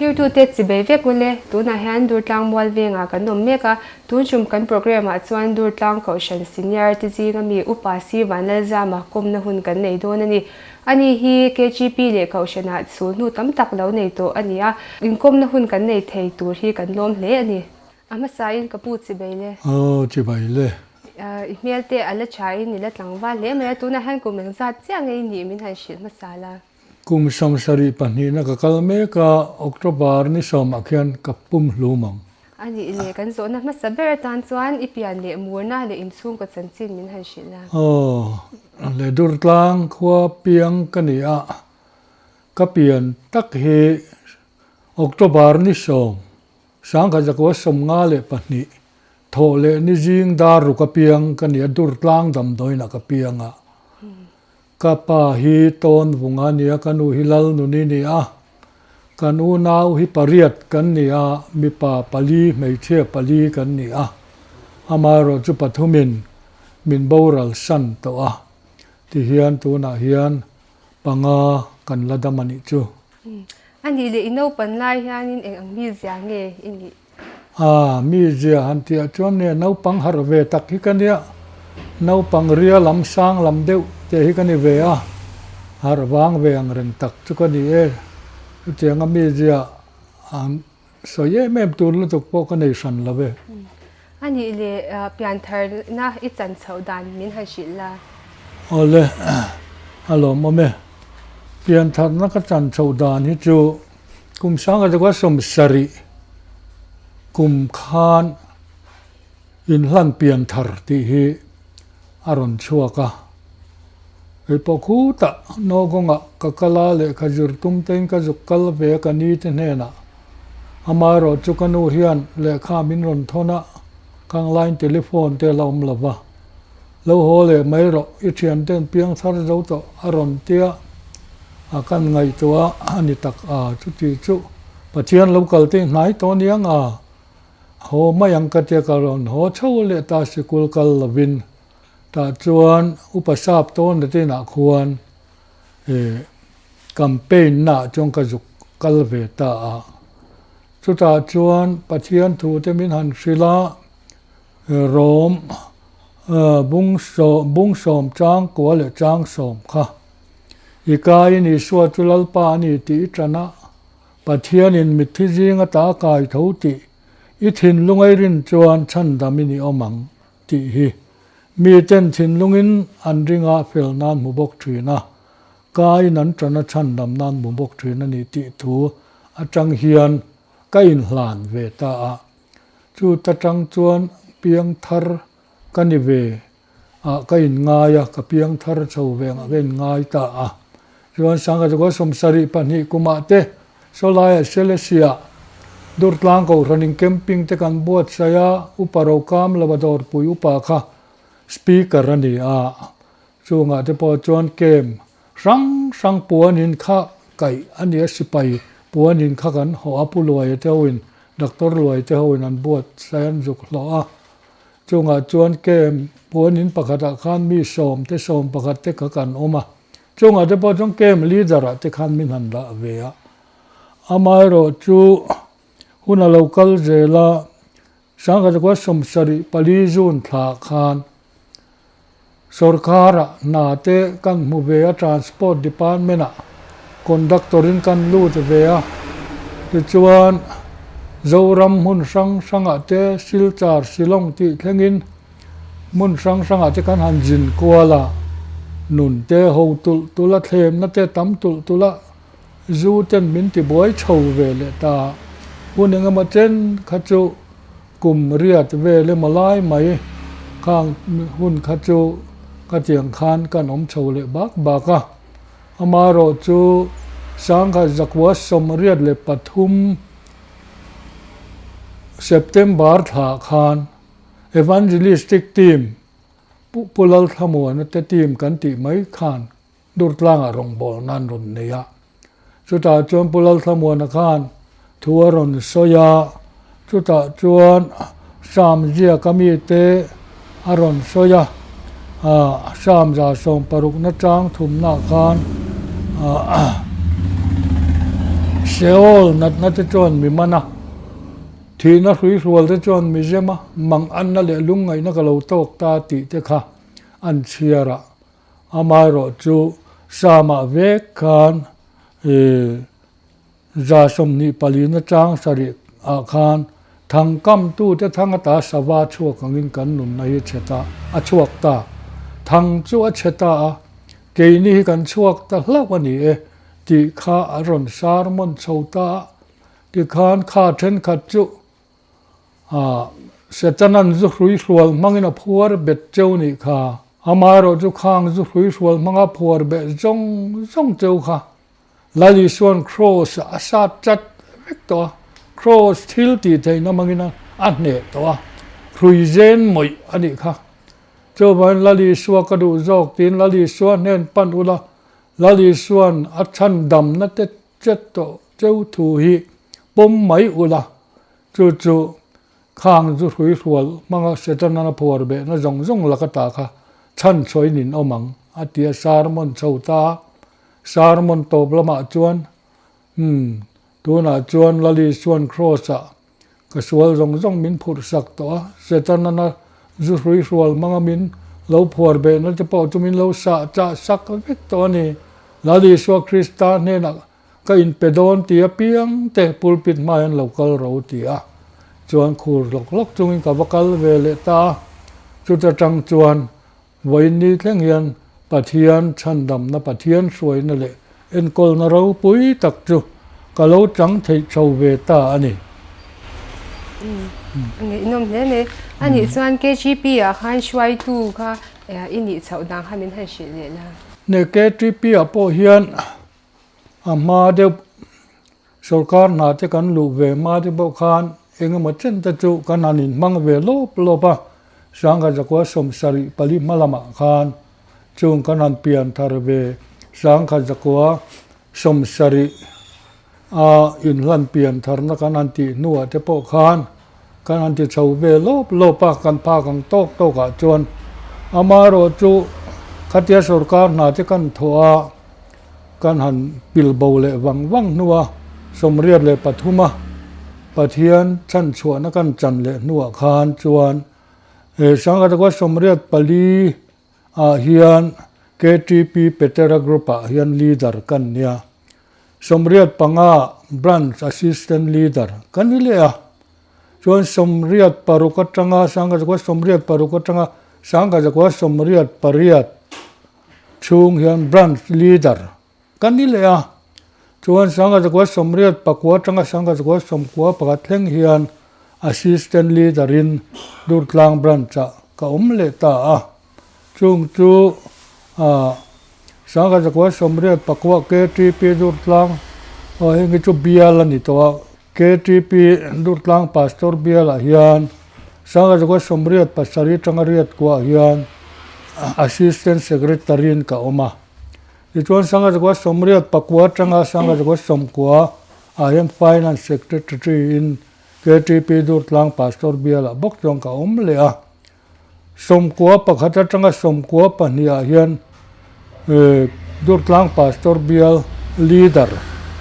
Thirtute chibei vek ule, tunah hian Durtlang Mual vengah kan awm mek a, tun tum kan programme ah chuan Durtlang Kohhran Senior te zinga mi Upa Si Vanlalzama kawmna hun kan nei dawn a ni. Ani hi KGP leh Kohhranah sulhnu tam tak lo nei tawh a ni a, inkawmna hun kan nei thei tur hi kan lawm hle a ni. A hmasain ka pu chibei le. Aw chibei le. I hmel te a la thain i la tlangval hle mai a, tunah hian kum engzat chiah nge i nih min han hrilh hmasa la. Kum 72na ka kal mek a, October ni sawmah khian ka pum hlum ang. A nih leh kan zawhna hmasa ber atan chuan i pian leh murna leh inchhungkaw chanchin min han hrilh a. Aw, le Durtlang khua piang ka ni a, ka pian tak hi October ni sawm, 1952, thawh leh ni zing dar ruk a piang ka ni a, Durtlang damdawiinah ka piang a. Ka pa hi Tawn Vunga a ni a, ka nu hi Lalnuni a ni a. Kan unau hi pariat kan ni a, mipa pali, hmeichhia pali kan ni a. Amaherawh chu pathumin min boral san tawh a, tihian tunah hian panga kan la dam a nih chu. A nih leh i naupan lai hianin eng ang mizia nge i nih? A, mizia han tih ah chuan nia naupang harh ve tak hi ka nia, naupang ria lam sang lam deuh te hi ka ni ve a, harh vang ve ang reng tak chu ka ni e. Chutianga mizia an sawi em em tur lutuk pawh ka nei hran lo e. A nih leh piantharna i chan chhoh dan min han hrilh la. Awle, a lawmawm e. Piantharna ka chan chhoh dan hi chu Kum 1970 kum khan inhlan pian thar tih hi a rawn chhuak a. Kei pawh khutah Nogawngah ka kal a, lehkha zir tum tein ka zuk kal ve a ka ni te hnenah. Amaherawh chu ka nu hian lehkha min rawn thawn a, khang line telephone te a la awm lo va. Lo haw leh mai rawh, i thianten piang thar zo tawh a rawn tia a kan ngaihtuah a ni tak a, chuti chu Pathian lo kal te hnai tawh aniang a, haw mai ang ka tia ka rawn haw chho leh ta sikul kal lovin tah chuan upa sap tawn leh te inah khuan eh campaign naah chuan ka zuk kal ve ta a, chutah chuan Pathian thu te min han hrilh a. Rom bung sawm bung sawm chang kua leh chang sawm kha. I kaiin Isua chu Lalpa a ni tih i tan a, Pathianin mitthi zinga ta kai tho tih i thinlung ei rin chuan chhandam i ni awm ang tih hi miten thinlungin an ringa fel nan hmu bawk thin a, kaiin an tan a chhandam nan hmu bawk thin a ni tih thu atang hian ka inhlan ve ta a. Chu ta tang chuan piang thar ka ni ve ah ka in ngai a, ka piang thar chho ve angah ka in ngai ta a. Chuan 1972 kumah te sawlaiah Selesih-ah Durtlang Kohhranin camping te kan buatsaih a, Upa Rokam lova dawrpui upa kha speaker a ni a. Chungah te pawh chuan camp hrang hrang puanin kha kaih a ni a, sipai puanin kha kan hawh a, Pu Luaia te hoin Doctor Luai te hoin an buatsaih an zuk hlawh a, chungah chuan camp puanin pakhatah khan mi sawm te sawm pakhat te kha kan awm a, chungah te pawh chuan camp leader ah te khan min han dah ve a. Amaherawh chu hun a lo kal zel a, 1974 June thla khan Sorkar ah hna te kan hmu ve a, Transport Department ah Conductor in kan lut ve a, tichuan Zoram hmun hrang hrang ah te Silchar, Shillong tih thlengin hmun hrang hrang ah te kan han zin kual a, nun te ho tulh tulh a, thlemna te tam tulh tulh a, zu ten min ti buai chho ve leh ta. Hun engemaw chen kha chu Kum riat vel emaw lai mai khang hun kha chu ka tiang khan kan awm chho leh bak bak a. Amaherawh chu 1983 September thlah khan Evangelistic Team Pu Lalthlamuana te team kan tih mai khan Durtlangah rawngbâwl nan rawn nei a. Chutah chuan Pu Lalthlamuana khan thu a rawn sawi a, chutah chuan Sam ziaka mite a rawn sawi a, Sam 160 na chang thumnaah khan Seol natna te chuan mi man a, thihna hruihrual te chuan mi zem a, mang anna leh lungngaihna ka lo tawk ta tih te kha an chhiar a. Amaherawh chu Psalm-ah vek khan ih 24 na chang sarih ah khan thang kam tute thang ata sava chhuak angin kan nunna hi chhe ta a chhuak ta. Thang chu a chhe ta a, keini hi kan chhuak ta hlauh a ni e tih kha a rawn sermon chho ta a, tikhan kha thenkhat chu ah Setanan zu hrui hrual hmangin a phuar bet cheu nih kha. Amaherawh chu khang zu hrui hrual hmanga phuar beh zawng zawng cheu kha Lal Isua'n Kraws a sat chat vek tawh a, Kraws thil tih theihna hmangin a hneh tawh a, hrui zen mawih a nih kha. Chuvangin Lal Isua ka duh zawk tiin Lal Isua hnen pan ula, Lal Isua'n a chhan damna te chet tawh cheu thu hi pawm mai ula, chu chu khang zu hrui hrual hmanga Setanan a phuar behna zawng zawng laka ta kha chhan chhuahin in awm ang, a ti a, sermon chho ta a. Sermon tawp lamah chuan, Umm, tunah chuan Lali chuan Kraws-ah ka sual zawng zawng min phurh sak tawh a, Setanan-a zu hrui hrual hmanga min lo phuar behna te pawh chu min lo sah chah sak vek tawh a ni. Lali Isua Krista hnenah ka inpe dawn ti apiang te pulpit hmai an lo kal ro ti a, chuan khur hlawk hlawk chungin ka va kal ve leh ta a, chuta tang chuan Vawiin ni thleng hian Pathian chhandamna, Pathian hruaina leh enkawlna ropui tak chu ka lo chang theih chho ve ta a ni. Ngaihnawm hle mai. A nih chuan KGP ah khan hruaitu kha i nih chhoh dan kha min han hrilh leh la. Ne KGP ah pawh hian a hma deuh Sorkar hna te kan luh ve hma te pawh khan eng emaw chen te chu kan han inhmang ve lawp lawp a, Sangha zakua 74 hma lamah khan chung kan han pian thar ve Sangha zakua 70 a inhlan pian tharna kan han tih hnuah te pawh khan kan han ti chho ve lawp lawp a, kan phak ang tawk tawkah chuan amaherawh chu khatia sorkar hna te kan thawh a, Kan han pil bo leh vang vang hnua 83 a Pathian chhanchhuahna kan chan leh hnuah khan chuan he Sangha 84 ah hian KTP Petera Group ah hian leader kan nia. 85 Branch Assistant Leader kan ni leh a. Chuan 86 atanga 1986 atanga 1988 chhung hian Branch Leader ka ni leh a, chuan 1989 atanga 1991 thleng hian Assistant Leader in Durtlang Branch ah ka awm leh ta a, chung chu ah 1989 KTP Durtlang aw heng hi chu bial a ni tawh a, KTP Durtlang Pastor bial ah hian 1987 atanga riat kuah hian Assistant Secretary in ka awm a. Tichuan 1989 atanga 1990 ah hian Finance Secretary in KTP Durtlang Pastor bial ah bawk chuan ka awm leh a. 91 atanga 92 ah hian Durtlang Pastor bial Leader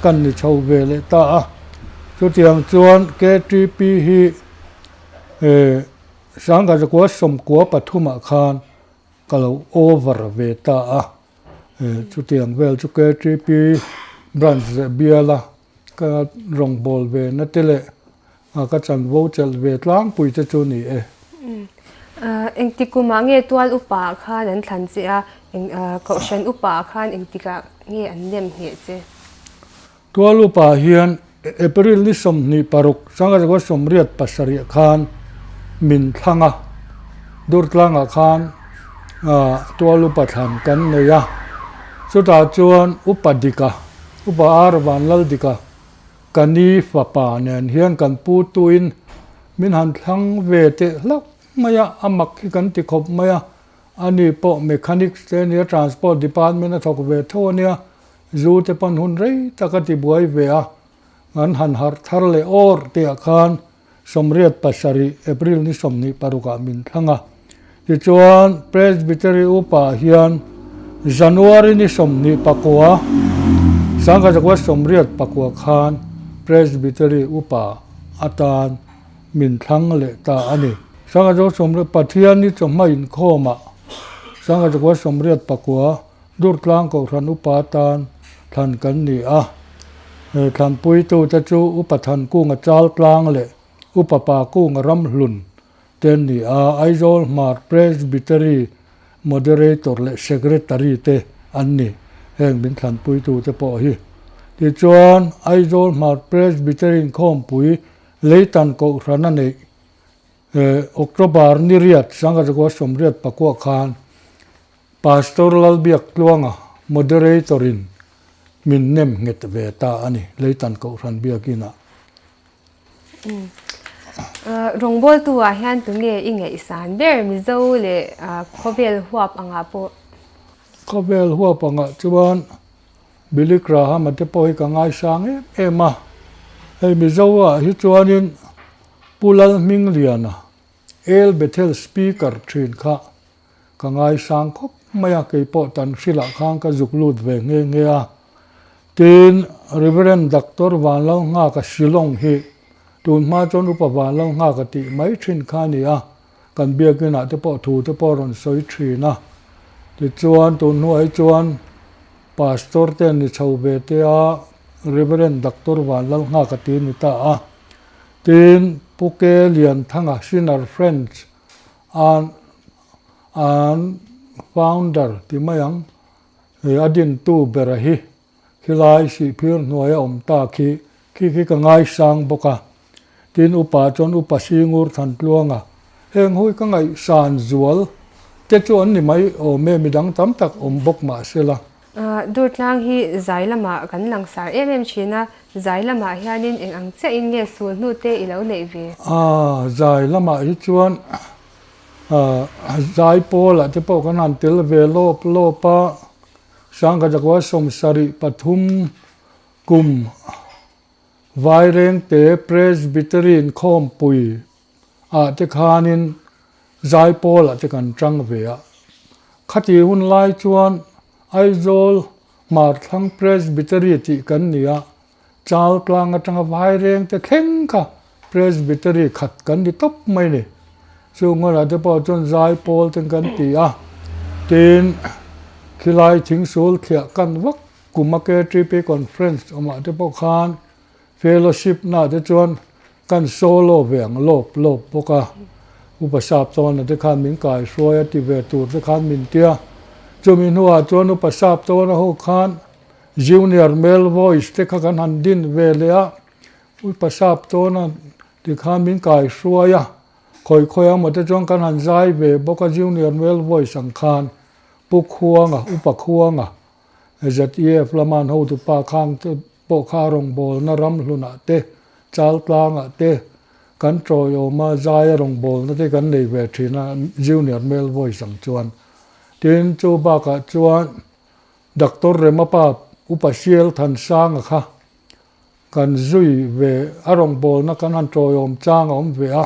kan ni chho ve leh ta a. Chutiang chuan KTP hi 1993 ah khan ka lo over ve ta a, chutiang vel chu KTP branch leh biala ka rawngbâwl ve na te leh ka chanvo chelh ve tlangpui te chu ni e. Engtik kumah nge tual upa ah khan an thlan che a, kohhran upa ah khan engtikah nge an nem ngheh che? Tual upa hian April ni 26, 1987 khan min thlang a, Durtlangah khan tual upa thlan kan nei a, chutah chuan Upa Dika, Upa Ar Vanlaldika, ka ni fapa nen hian kan pu tuin min han thlang ve teh hlauh mai a, a mak hi kan ti khawp mai a, ani pawh mechanics te ania, transport department a thawk ve tho ania, Zu te pawn hun rei tak a tibuai ve a, an han harh thar leh awr tihah khan 87 April ni 26 ah min thlang a. Tichuan Presbytery Upa hian January ni 29, 1989 khan. Presbytery Upa atan min thlang leh ta a ni. Sangha Sawmriat Pathian hi chawhma inkhawmah Sangha 98 Durtlang Kohhran Upa atan thlan kan ni a. Thlanpuitute chu Upa Thankunga Chaltlang leh Upa Pakunga Ramhlun te an ni a, Aizawl Hmar Presbytery Moderator leh Secretary te an ni, heng min thlanpuitute pawh hi. Tichuan, Aizawl Hmar Presbytery inkhawmpui Leitan Kohhran a neih October ni riat, 1989 khan Pastor Lalbiaktluanga Moderator-in min nem nghet ve ta a ni, Leitan Kohhran Biakinah. Rawngbawltu ah hian tunge i ngaihsan ber Mizo leh khawvel huap angah pawh? Khawvel huap angah chuan Billy Graham a te pawh hi ka ngaisang em em a. Hei Mizo ah hi chuanin Pu Lalhmingliana, El Bethel Speaker thin kha Ka ngaisang khawp mai a, kei pawh tan hrilah khan ka zuk lut ve nghe nghe a. Tin, Reverend Doctor Vanlalnghaka Shillong hi tun hma chuan Upa Vanlalnghaka tih mai thin kha a ni a, kan biakinah te pawh thu te pawh a rawn sawi thin a. Tichuan, tun hnuah hi chuan Pastor te an ni chho ve te a, Reverend Doctor Vanlalnghaka tih a ni ta a. Tin, Pu Ke Lianthanga, Sinner Friends, An an founder ti mai ang, hei a dintu bera hi khilai sihphir hnuaia awm ta khi khi khi ka ngaisang bawk a. Tin upa chuan upa Singur Thantluanga heng hui ka ngaihsan zual te chu an ni mai awm e, midang tam tak awm bawk mah sela. Durtlang hi zai lamah kan langsar em em thin a, zai lamah hianin eng ang chiahin nge sul hnu te i lo neih ve? A, zai lamah hi chuan zai pawlah te pawh kan han tel ve lawp lawp a, Sangkhatakua 73 kum Vairengte Presbytery inkhawmpui ah te khanin Zaipawl ah te kan tang ve a. Khati hun lai chuan Aizawl Hmarthlang Presbytery tih kan ni a, Chaltlang atanga Vaireng te thleng kha Presbytery khat kan ni tawp mai ni. Chung hunah te pawh chuan Zaipawl ten kan ti a, tin khilai thingsul thliah kan vak kum a KTP Conference awmah te pawh khan Fellowship na te chuan kan solo ve ang lawp lawp bawk a, Upa Sap Tawna te khan min kai hruai a ti ve tur te khan min ti a, chumi hnuah chuan Upa Sap Tawna ho khan Junior Male Voice te kha kan han din ve leh a, Upa Sap Tawna ti khan min kai hruai a, khawi khawi ang maw te chuan kan han zai ve bawk a Junior Male Voice ang khan Pu Khuanga, Upa Khuanga, ZEF lama an hotupa khang te pawh kha rawngbawlna ram hlunah te, Chaltlangah te kan tawiawma zaia rawngbawlna te kan nei ve thin a, Junior Male Voice ang chuan. Tin, chu bakah chuan Doctor Rema pa Upa Sial Thansanga kha kan zui ve a rawngbawlna kan han tawiawm chang a awm ve a,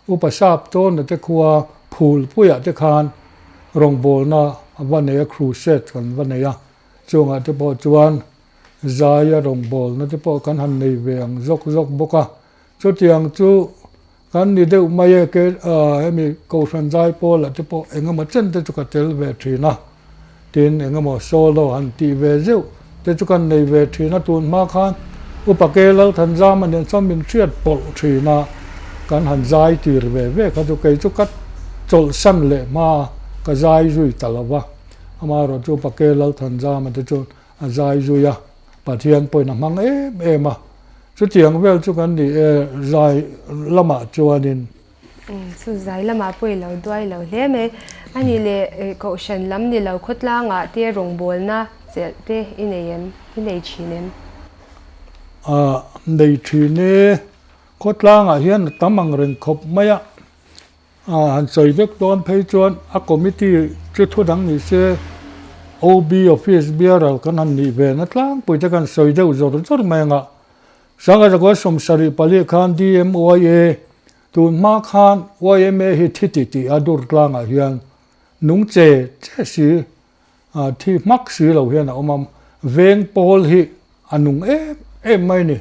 Upa Sap Tawna te khua Phulpuiah te khan rawngbawlna a va nei a, crusade kan va nei a, chungah te pawh chuan Zaia rawngbawlna te pawh kan han nei ve ang zawk zawk bawk a, chutiang chu kan ni deuh mai e, ke hemi Kohhran zai pawlah te pawh eng emaw chen te chu ka tel ve thin a, tin eng emaw solo han tih ve zeuh te chu kan nei ve thin a, tun hma khan Upa Ke Lalthanzama nen chuan min hriat pawlh thin a, kan han zai tir ve ve kha chu kei chu ka chawlhsan leh hma ka zai zui ta lo va, amaherawhchu Upa Ke Lalthanzama te chuan A zai zui a, Pathian pawhin a hmang em em a. Chutiang vel chu kan ni e, zai lamah chuanin. Chu zai lamah pawh i lo duai lo hle mai. A nih leh Kohhran lam ni lo khawtlangah te rawngbawlna chelh te i nei em? I nei thin em? A nei thin e. Khawtlangah hian a tam ang reng khawp mai a. A han sawi vek dawn phei chuan a committee chu thu dang ni se OB office biaral kan han nih ve na tlangpui te kan sawi deuh zawr zawr mai anga Sangha Zakua 74 khan DMYA tun hma khan YMA hi thi ti tih a dur tlangah hian nung che che si thi hmak si lo hian a awm a, veng pawl hi a nung em em mai ni.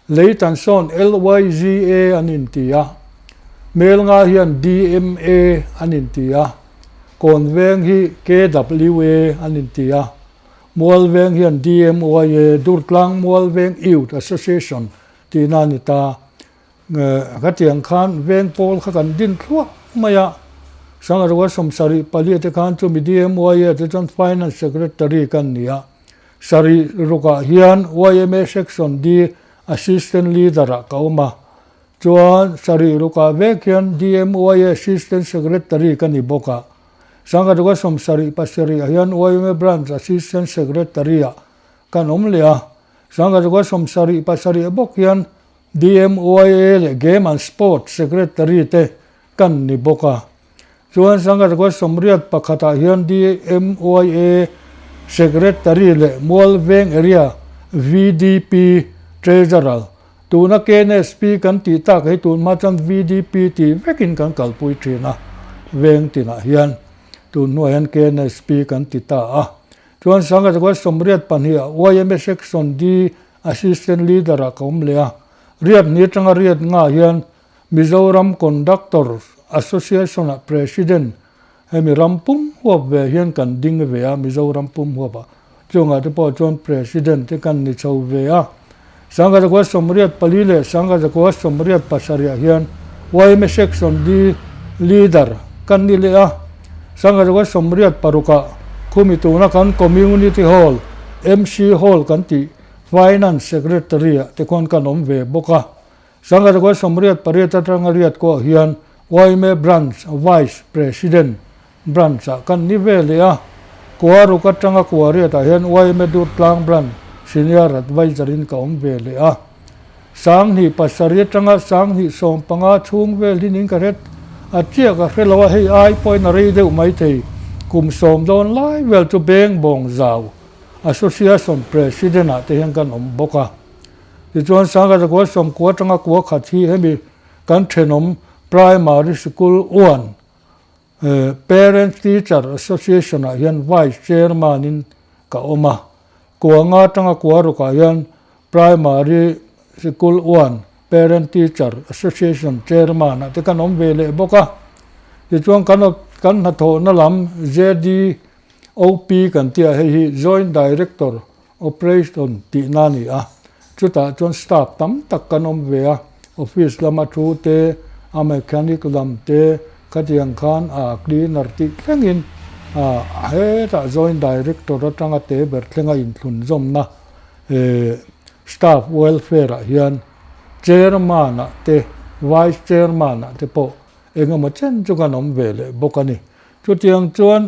Leitan sawn LYGA an inti a, Melnga hian DMA an inti a, Kawnveng hi KWA an inti a, Mualveng hian DMYA, Durtlang Mualveng Youth Association, tihna a ni ta. Khatiang khan veng pawl kha kan din thluah mai a, Sangarua 74 te khan chumi DMYA te chuan Finance Secretary kan ni a, Sarih rukah hian yma Section D Assistant Leader-ah ka awm a, chuan sarih rukah vek hian DMYA Assistant Secretary ka ni bawk a. Sangarua 77 ah hian yma Branch Assistant Secretary-ah kan awm leh a, Sangarua 77 bawk hian DMYA leh Game and Sport Secretary te kan ni bawk a. Chuan Sangarua 81 ah hian DMYA Secretary leh Mualveng Area VDP Treasurer, tuna KNSP kan tih tak hi tun hma chuan VDP tih vekin kan kalpui thin a, veng tinah hian tun hnuah hian KNSP kan ti ta a. Chuan Sangarua 82 ah YMA Section D Assistant Leader ah ka awm leh a, riat ni atanga riat ngah hian Mizoram Conductors Association-ah President hemi ram pum huap ve hian kan ding ve a, Mizoram pum huapah chungah te pawh chuan President te kan ni chho ve a. 1984 leh 1987 hian yma Section D Leader kan ni leh a, 1986 khumi tuna kan Community Hall, MC Hall kan tih Finance Secretary-ah te khuan kan awm ve bawk a. 1988 atanga riat kawh hian yma Branch Vice President Branch-ah kan ni ve leh a, Kuaruk atanga Kuariatah hian yma Durtlang Branch Senior Adviser-in ka awm ve leh a. 2007 atanga 2015 chhung vel hi ning ka hret a chiah ka hre lo a, hei ai pawhin a rei deuh maithei kum sawm dawn lai vel chu Bengbawng Zau Association President-ah te hian kan awm bawk a. Tichuan 1990 atanga kua khat hi hemi kan thenawm Primary Sikul uan Parents Teacher Association ah hian Vice Chairman in ka awm a. Kua nga atanga kua rukah hian Primary Sikul uan Parent Teacher Association Chairman ah te kan awm ve leh bawk a. Tichuan kan kan hnathawhna lam JDOP kan tih a hei hi Joint Director Operation tihna a ni a, chutah chuan staff tam tak kan awm ve a, office lama thu te, a mechanic lam te, khatiang khan a cleaner tih thlengin ah hetah joint director atanga te ber thlenga inthlunzawmna eh staff welfare ah hian chairman ah te vice chairman ah te pawh engemaw chen chu kan awm ve leh bawk a ni. Chutiang chuan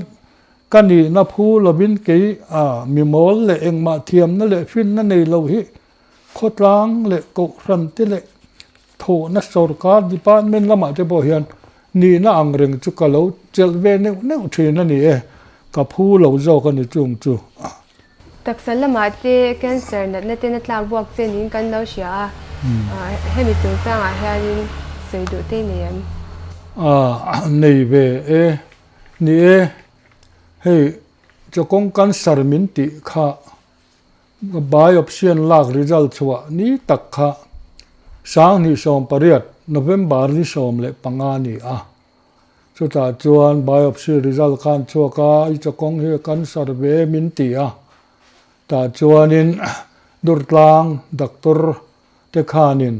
Ka nihna phu lovin kei a mi mawl leh engmah thiamna leh finna nei lo hi khawtlang leh kohhran te leh thawhna sorkar department lamah te pawh hian nihna ang reng chu ka lo chelh ve neuh neuh thin a ni e, ka phu lo zawk a ni chung chu. Taksa lamah te cancer natna ten a tlak buak che niin kan lo hria a, hemi chungchangah hianin sawi duh te i nei em? A nei ve e. Ni e, hei chawkawng cancer min tih kha biopsy an lak result chhuah ni tak kha 2018 November ni 15 a ni a. Chutah chuan biopsy result kha an chhuak a, i chawkawng hi a cancer ve min ti a. Tah chuanin Durtlang doctor te khanin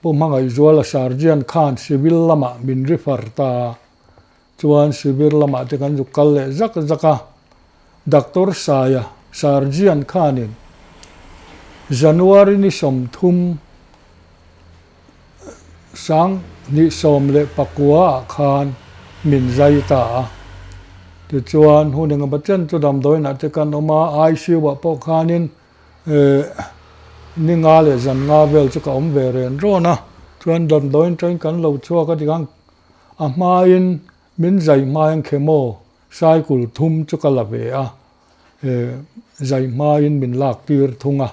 Pu Hmangaihzuala Sergeant khan civil lamah min refer ta a, chuan civil lamah te kan zuk kal leh zak zak a. Doctor Saia Sergeant khanin January ni 30 2019 ah khan min zai ta a. Tichuan hun engemaw chen chu damdawiinah te kan awm a, ICU ah pawh khanin Ni nga leh zan nga vel chu ka awm ve ren rawn a, chuan damdawiin train kan lo chhuak a tikhan a hmain min zai hmain khemaw cycle thum chu ka la ve a, zai hmain min lak tir thung a,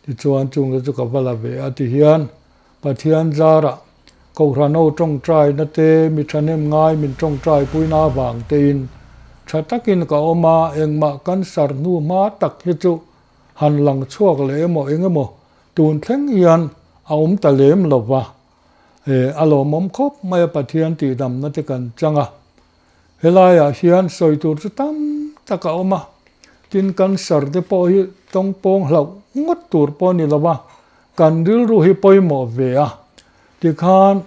tichuan chungte chu ka va la ve a tihian Pathian zarah Kohhran ho tawngtaina te, mi thahnem ngai min tawngtai puina avang tein tha takin ka awm a, engmah cancer hnu hma tak hi chu han lang chhuak leh emaw eng emaw Tun thleng hian a awm ta lem lo va, a lawmawm khawp mai a Pathian tihdamna te kan chang a. Helaiah hian sawi tur chu tam tak a awm a, tin cancer te pawh hi tawngpawng hlauh ngawt tur pawh a ni lo va, kan rilru hi pawimawh ve a. Tikhan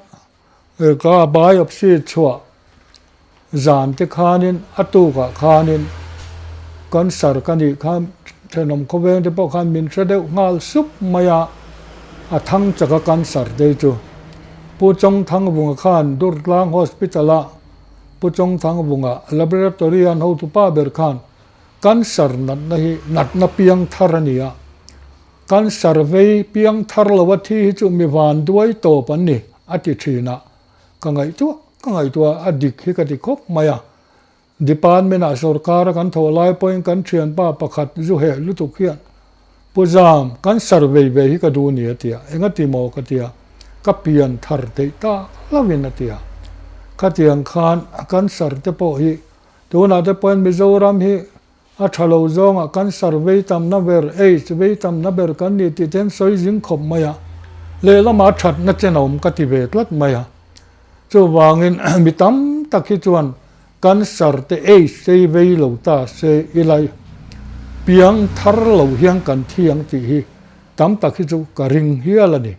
ka biopsy chhuah zan te khanin a tukah khanin cancer ka nih khan thenawm khawveng te pawh khan min hre deuh nghal sup mai a, a thang chak a cancer te chu. Pu Chawngthangvunga khan Durtlang Hospital ah Pu Chawngthangvunga Laboratory an hotupa ber khan cancer natna hi natna piang thar a ni a, cancer vei piang thar lo a thi hi chu mi van duai tawp an ni a ti thin a, ka ngaihtuah ka ngaihtuah a dik hi ka ti khawp mai a. Department ah sorkar a kan thawh lai pawhin kan thianpa pakhat zu heh lutuk hian Pu Zam, kan survey ve hi ka duh ni a ti a, enga ti maw ka ti a, ka pian thar theih tak lovin a ti a. Khatiang khan cancer te pawh hi tunah te pawhin Mizoram hi a tha lo zawngah cancer vei tamna ber, AIDS vei tamna ber kan ni tih te hian sawi zing khawp mai a, lehlamah thatna chen a awm ka ti ve tlat mai a. Chuvangin mi tam tak hi chuan Cancer te AIDS te hi vei lo ta se ila piang thar lo hian kan thi ang tih hi tam tak hi chu ka ring hial a ni.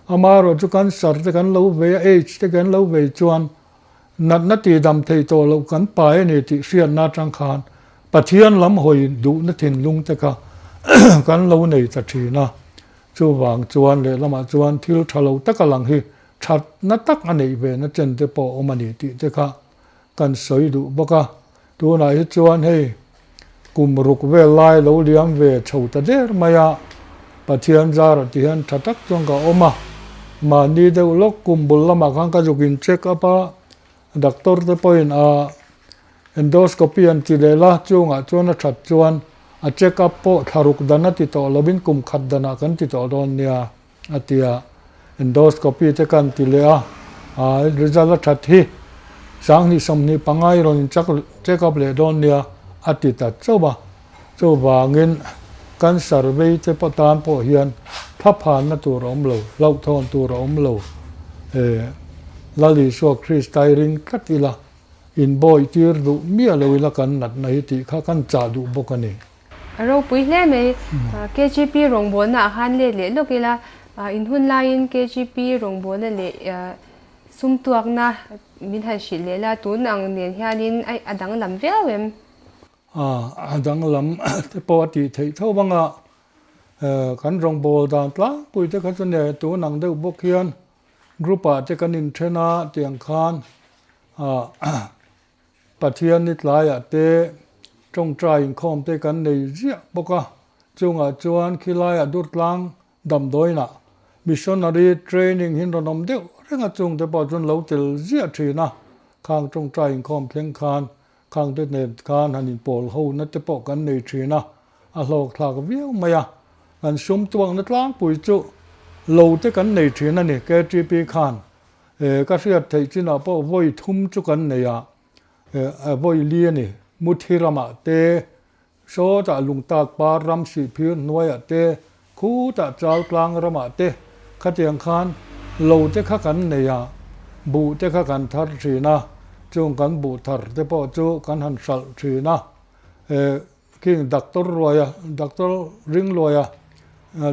Amaherawh chu cancer te kan lo vei a, AIDS te kan lo vei chuan natna tihdam thei tawh loh kan pai a ni tih hriatna atang khan Pathian lam hawi duhna thinlung te kha kan lo nei ta thin a. Chuvang chuan lehlamah chuan thil tha lo taka lang hi thatna tak a neih ve na chen te pawh a awm a ni tih te kha kan sawi duh bawk a. Tunah hi chuan hei kum ruk vel lai lo liam ve chho ta der mai a, Pathian zarah ti hian tha tak chuan ka awm a. Mahni deuh lawk kum bul lamah khan ka zuk in check up a, doctor te pawhin a endoscopy an ti leh la, chungah chuan a that chuan a check up pawh thla ruk dan a ti tawh lovin kum khat danah kan ti tawh dawn nia. A ti a, endoscopy te kan ti leh a, a result a that hi 2025 i rawn in check up leh dawn nia a ti ta chauh a, chuvangin cancer vei te pawh tan pawh hian thaphanna tur a awm lo, hlauhthawn tur a awm lo, Lal Isua Krista i ring tlat ila, inbawih tir duh miah lo ila kan natna hi tih kha kan chah duh bawk a ni. A ropui hle mai. KGP rawngbawlna ah khan let leh lawk ila, in hun laiin KGP rawngbawlna leh sum tuakna min han hrilh leh la, tun ang nen hianin a danglam viau em? A danglam te pawh a tih theih tho vang a, kan rawngbâwl dan tlangpui te kha chu ne tun ang deuh bawk hian group ah te kan inthen a tiang khan Pathian ni tlaiah te tawngtai inkhawm te kan nei ziah bawk a, chungah chuan khilaiah Durtlang damdawiinah missionary training hi rawn awm deuh reng a, chungte pawh chuan lo tel ziah thin a, khang tawngtai inkhawm thleng khan khangte nen khan han inpawl ho na te pawh kan nei thin a, a hlawkthlak viau mai a, kan sum tuakna tlangpui chu lo te kan nei thin a ni KTP khan. He ka hriat theih chinah pawh vawi thum chu kan nei a, vawi li a ni. Muthi ramah te, sawtah Lungtak par ram sihphir hnuaiah te, khutah Chaltlang ramah te khatiang khan lo te kha kan nei a, buh te kha kan thar thin a, chung kan buh thar te pawh chu kan han hralh thin a. King Doctor Ruaia, Doctor Ringluaia,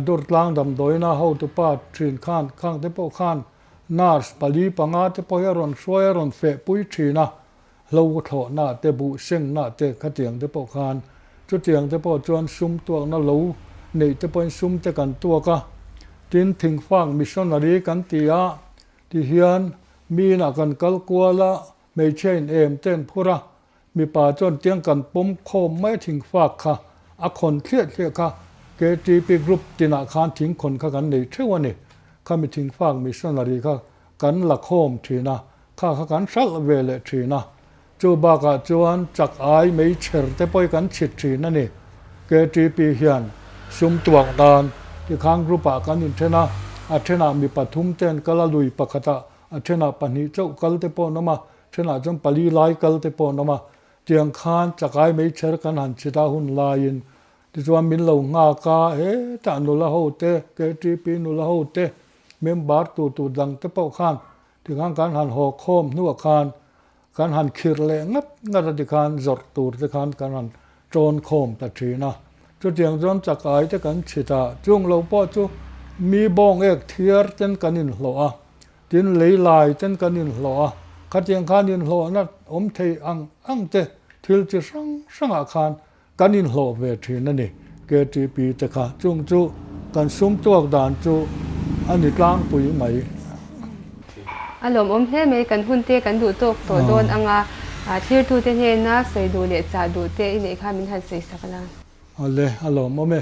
Durtlang damdawiina hotupa thin khan khang te pawh khan nurse pali panga te pawh hi a rawn hruai a rawn feh pui thin a, hlo thlawhna te buh sengna te khatiang te pawh khan chutiang te pawh chuan sum tuakna lo neih te pawhin sum te kan tuak a, tin thingfak missionary kan ti a tihian mi inah kan kal kual a, hmeichhia in em te an phur a, Mipa chuan tiang kan pawm khawm mai a thingfak kha a khawn thliah thliah kha KTP group tinah khan thingkhawn kha kan nei theuh a ni. Khami thingfak missionary kha kan la khawm thin a, kha kha kan hralh ve leh thin a. Chu bakah chuan chak ai meichher te pawh hi kan chhit thin a ni. KTP hian sum tuak dan tikhan group ah kan inthen a, a thenah mi pathum te an kal a, lui pakhatah a thenah pahnih chauh kal te pawh an awm a, Thenah chuan pali lai kal te pawh an awm a, tiang khan chakai meichher kan han chhit a hun laiin Tichuan min lo nghak a, hetah nula ho te, KTP nula ho te, member tur tur dang te pawh khan tikhan kan han haw khawm hnuah khan kan han khirh leh ngat ngat a tikhan zawrh tur te khan kan han tawn khawm ta thin a. Chutiang chuan chakai te kan chhit a, chung lo pawh chu mi bawng ek thiar ten kan inhlawh a. Tin, lei lai ten kan inhlawh a, khatiang khan inhlawhna awm thei ang ang te thil chi hrang hrangah khan kan inhlawh ve thin a ni, KTP te kha. Chung chu kan sum tuak dan chu a ni tlangpui mai. A lawmawm hle mai, kan hun te kan duh tawk tawh dawn ang a, thlirtute hnena sawi duh leh chah duh te i neih kha min han sawi sak la. Awle, a lawmawm e.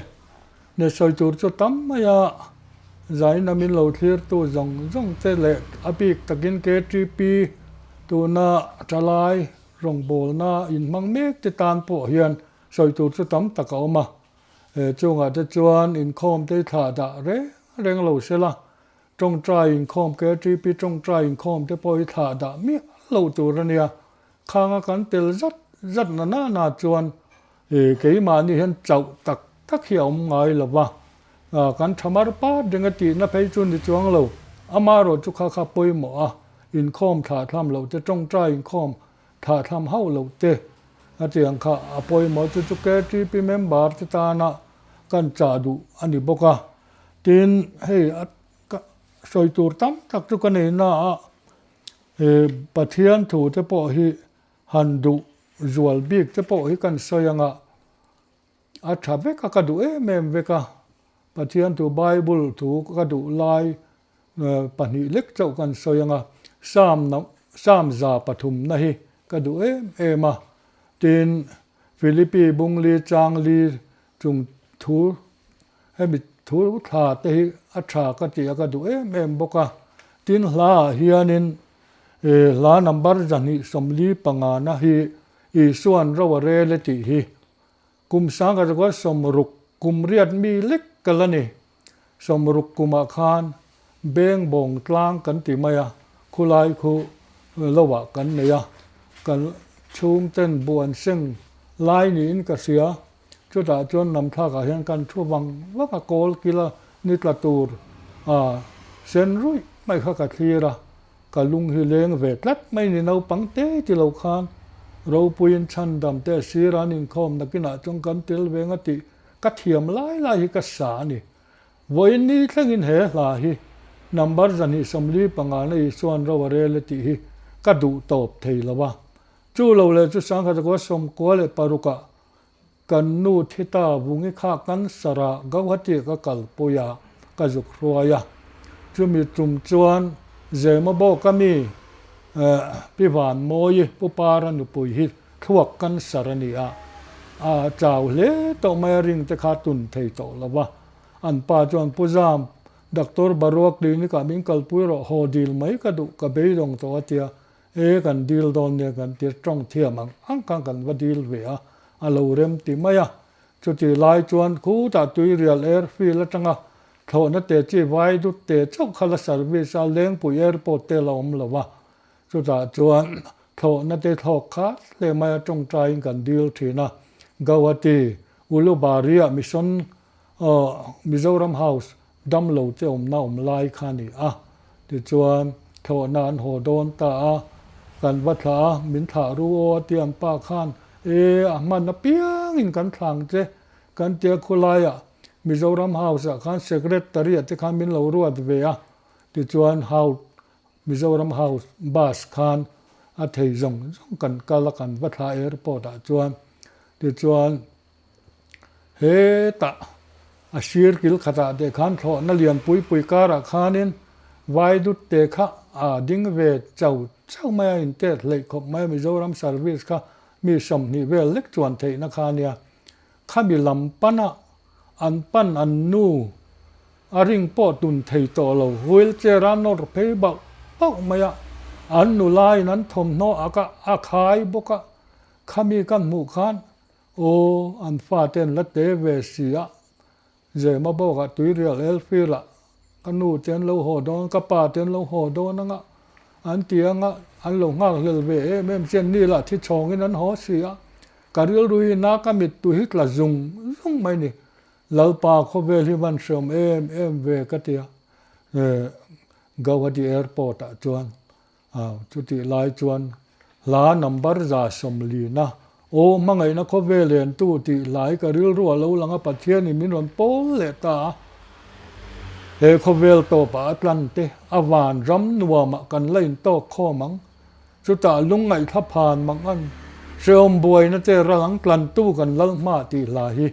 Ne sawi tur chu tam mai a, zaina min lo thlirtu zawng zawng te leh a bik takin KTP tuna thalai rawngbawlna inhmang mek te tan pawh hian sawi tur chu tam tak a awm a. He chungah te chuan inkhawm te hi thlah dah reng reng lo se la, tawngtai inkhawm KTP tawngtai inkhawm te pawh hi thlah dah miah lo tur a nia. Khanga kan tel zat zat na na na chuan Keimahni hian chauh tak tak hi a awm ngai lo va, kan tha mar pat reng a tihna phei chu ni chuang lo. Amaherawh chu kha kha pawimawh a, inkhawm thlahthlam loh te, tawngtai inkhawm thlahthlam hauh loh te a tih ang kha a pawimawh. Chu chu KTP member te tana kan chah duh a ni bawk a. Tin, hei a sawi tur tam tak chu ka nei na a, Pathian thu te pawh hi Han duh zual bik te pawh hi kan sawi anga a tha vek a, ka duh em em vek a. Pathian thu Bible thu ka duh lai pahnih lek chauh kan sawi anga Psalm Psalm 103 na hi ka duh em em a. Tin, Philippi bungli changli chung thu hemi thu thla te hi a tha ka tih a ka duh em em bawk a. Tin, hla ah hianin He hla number 245 na hi Isua'n ro a rel e tih hi kum sangkhat zakua 60 kum riat mi lek kal a ni. 60 kumah khan beng bawng tlang kan ti mai a, khulai khu lohah kan nei a, kan chhungten buan seng lai niin ka hria. Chutah chuan namthlakah hian kan thu vang vang a, kawl kila ni tla tur a sen ruih mai kha ka thlir a, ka lung hi leng ve tlat mai ni naupang te ti lo khan ropuiin chhandam te sir an inkhawm nakinah chuan kan tel ve nga tih ka thiam lai lai hi ka sa a ni. Vawiin ni thlengin he hla hi number 245 na Isua'n ro a rel e tih hi ka duh tawp thei lo a, chu lo leh chu 1996 ah Kan nu thi ta vungi kha cancer ah Gauhati ka kalpui a, ka zuk hruai a. Chumi tum chuan Zema bawk a mi Pi Vanmawi Pu Para nupui hi thluak cancer a ni a, a chau hle tawh mai a ring te kha tun thei tawh lo va. An pa chuan Pu Zam, Doctor Barua clinic ah min kalpui rawh, haw dil mai ka duh, ka beidawng tawh a tia. E kan dil dawn nia kan tir tawng thiam ang ang khan kan va dil ve a, a lo rem ti mai a. Chutih lai chuan khutah Tuirial Airfield atanga thlawhna te chi vai dut te chauh kha la service a, Lengpui Airport te la awm lo va. Chutah chuan thlawhna te thlawk khat hle mai a tawngtaiin kan dil thin a. Gauhati, Ulubari-ah Mission Mizoram House Damlo te awmna awm lai kha a ni a, tichuan thlawhna an haw dawn ta a, kan va thlah a, min thlah ru aw a ti an pa khan, e a hman apiangin kan thlang che kan tia khulaiah Mizoram House ah khan Secretary ah te khan min lo ruat ve a, tichuan House Mizoram House bus khan a thei zawng zawng kan kal a kan va thlah airport ah chuan, tichuan. Hetah a sir kil khatah te khan thlawhna lian pui pui karah khanin vai dut te kha a ding ve chau chau mai a, intet hleih khawp mai a, Mizoram service kha mi 20 vel lek chuan theihna kha a nia. Khami lam pana an pan an nu a ring pawh tun thei tawh lo, wheelchair a nawr phei bauh bauh mai a, an nulain an thawmhnaw a khai bawk a, khami kan hmuh khan Aw, an fate an la te ve si a, Zema bawkah Tuirial Elfield-ah ka nu te an lo haw dawn, ka pa te an lo haw dawn anga an ti anga an lo nghak hlel ve em em chian ni lah thi chhawngin an haw si a. Ka rilru hi na ka mittui hi tla zung zung mai ni. Lalpa khawvel hi van hreawm em em ve ka ti a, Gauhati Airport ah chuan chutih lai chuan hla number 140 Aw hmangaihna khawvel entu tih hla hi ka rilru a lo lang a, Pathianin min rawn pawl leh ta a, he khawvel tawpah a tlan te, a van ram nuamah kan la intawk khawm ang. Chutah lungngaihthla phan mang an hrehawm buaina te ral ang tlantu kan lal hma tih hla hi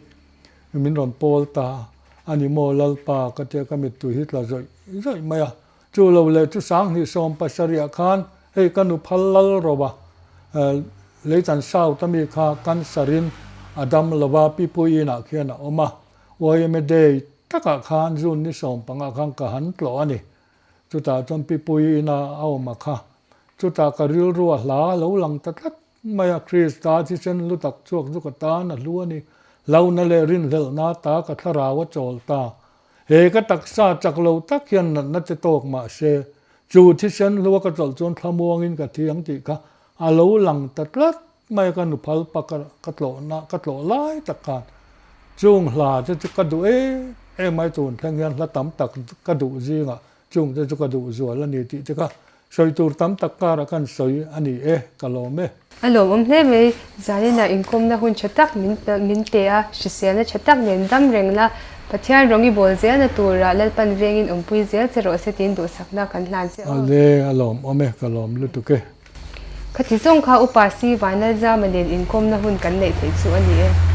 min rawn pawl ta a ni maw Lalpa ka tia ka mittui hi tla zawih zawih mai a. Chu lo leh chu 2017 ah khan hei ka nu phal lal ro a, Leitan South ami kha cancer in a dam lo a, Pipui inah khian a awm a, YMA Day takah khan June ni 15 khan ka han tlawh a ni. Chutah chuan Pipui ina a awm a kha. Chutah ka rilru a hla a lo lang ta tlat mai a, Krista thisen lu tak chhuak chu ka tan a hlu a ni. Hlauhna leh rinhlelhna ta ka thlarau a chawl ta. He ka taksa chak lo tak hian natna che tawk mah se, chu thisen hlua ka chawlh chuan thlamuangin ka thi ang tih kha a lo lang ta tlat mai a, ka nuphal pa ka tlawhna ka tlawh lai tak khan chung hla te chu ka duh em em mai tun thleng hian hla tam tak ka duh zingah chung te chu ka duh zual a ni tih te kha sawi tur tam tak karah khan sawi a ni e, ka lawm e. A lawmawm hle mai, zaninah inkawmna hun tha tak min min pe a, hriselna tha tak nen dam reng la, Pathian rawng i bawl zelna turah Lalpan vengin awmpui zel che rawh se tiin duhsakna kan hlan che aw. Ale, a lawmawm e, ka lawm lutuk e. Khati zawng kha Upa Si Vanlalzama nen inkawmna hun kan neih theih chu a ni e.